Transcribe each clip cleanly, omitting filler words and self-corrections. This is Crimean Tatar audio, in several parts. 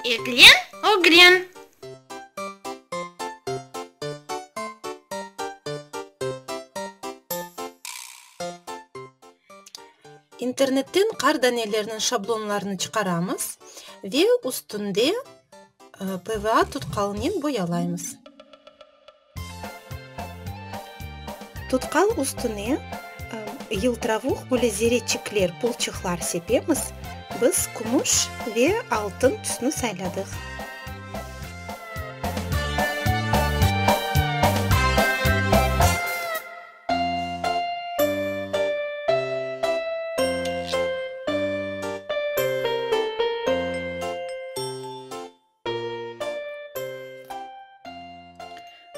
Eglen, ögren. İnternetten qar daneleriniñ şablonlarını çıqaramız ve üstünde PVA tutqalınen boyalaymız. Tutqal üstüne yıltıravuq böyle zerreçikler, pulçıqlar sepemiz. Biz kümüş ve altın tüsni sayladıq.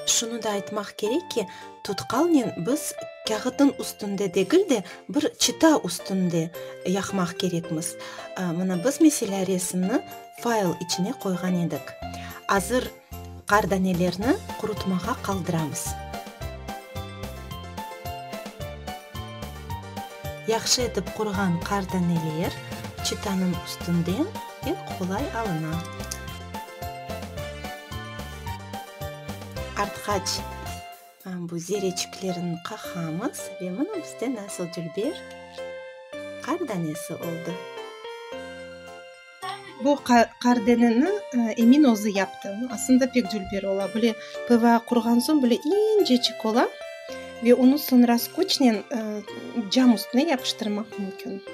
Şunı da aytmaq kerek ki, tutqalnen biz kâğıtnıñ üstünde degil de, bir çıta üstünde yaqmaq kerekmiz. Mına biz, meselâ, resimni fayl içine qoyğan edik. Azır qar danelerni qurutmağa qaldıramız. Yahşı etip qurğan qar daneler çıtanıñ üstünden pek qolay alına. Artqaç bu zerreçiklerini qaqamız ve mına bizde nasıl dülber qar danesi oldı. Bu qar deneni Emin özü yaptı. Aslında pek dülber ola. Böyle PVA qurğan soñ böyle inceçik ola ve onı soñra skotçnen cam üstüne yapıştırmaq mümkün.